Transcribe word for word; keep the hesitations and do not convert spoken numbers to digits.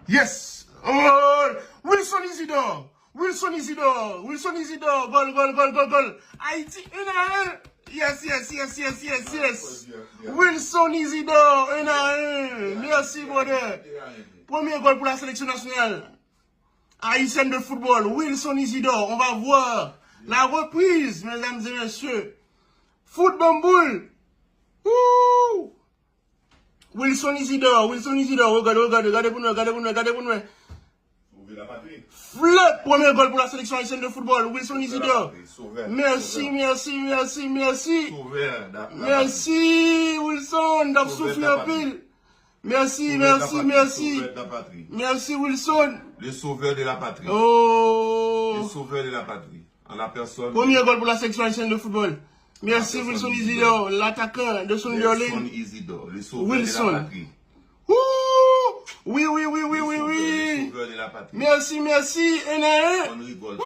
Yes! Oh! Wilson Isidore! Wilson Isidore! Wilson Isidore! Gol, gol, gol, gol, gol! Ayiti, un à un! Yes, yes, yes, yes, yes, yes! Wilson Isidore, un à un! Merci, brother! Premye gol pou la seleksyon nasyonal ayisyèn de foutbòl, Wilson Isidore. On va voir la reprise, mesdames et messieurs. Foot banm boul! Wouh! Wilson Isidore, Wilson Isidore, regade, regade, gade pou nou, gade pou nou, gade pou nou. Flèp, premye gol pou la seleksyon ayisyèn de foutbòl, Wilson Isidore. Mèsi, mèsi, mèsi, mèsi. Mèsi, Wilson, n ap soufri anpil. Mèsi, mèsi, mèsi. Mèsi, Wilson. Le sauveur de la patrie. Oh. Le sauveur de la patrie. En la personne. Premye gol pou la seleksyon ayisyèn de foutbòl. Mèsi, Wilson Isidore, latakan de Sunderland. Wilson Isidore, le sauveur de la patrie. Wouh! Wi, wi, wi, wi, wi, wi. Le sauveur de la patrie. Mèsi, mèsi, un à un. On rigole.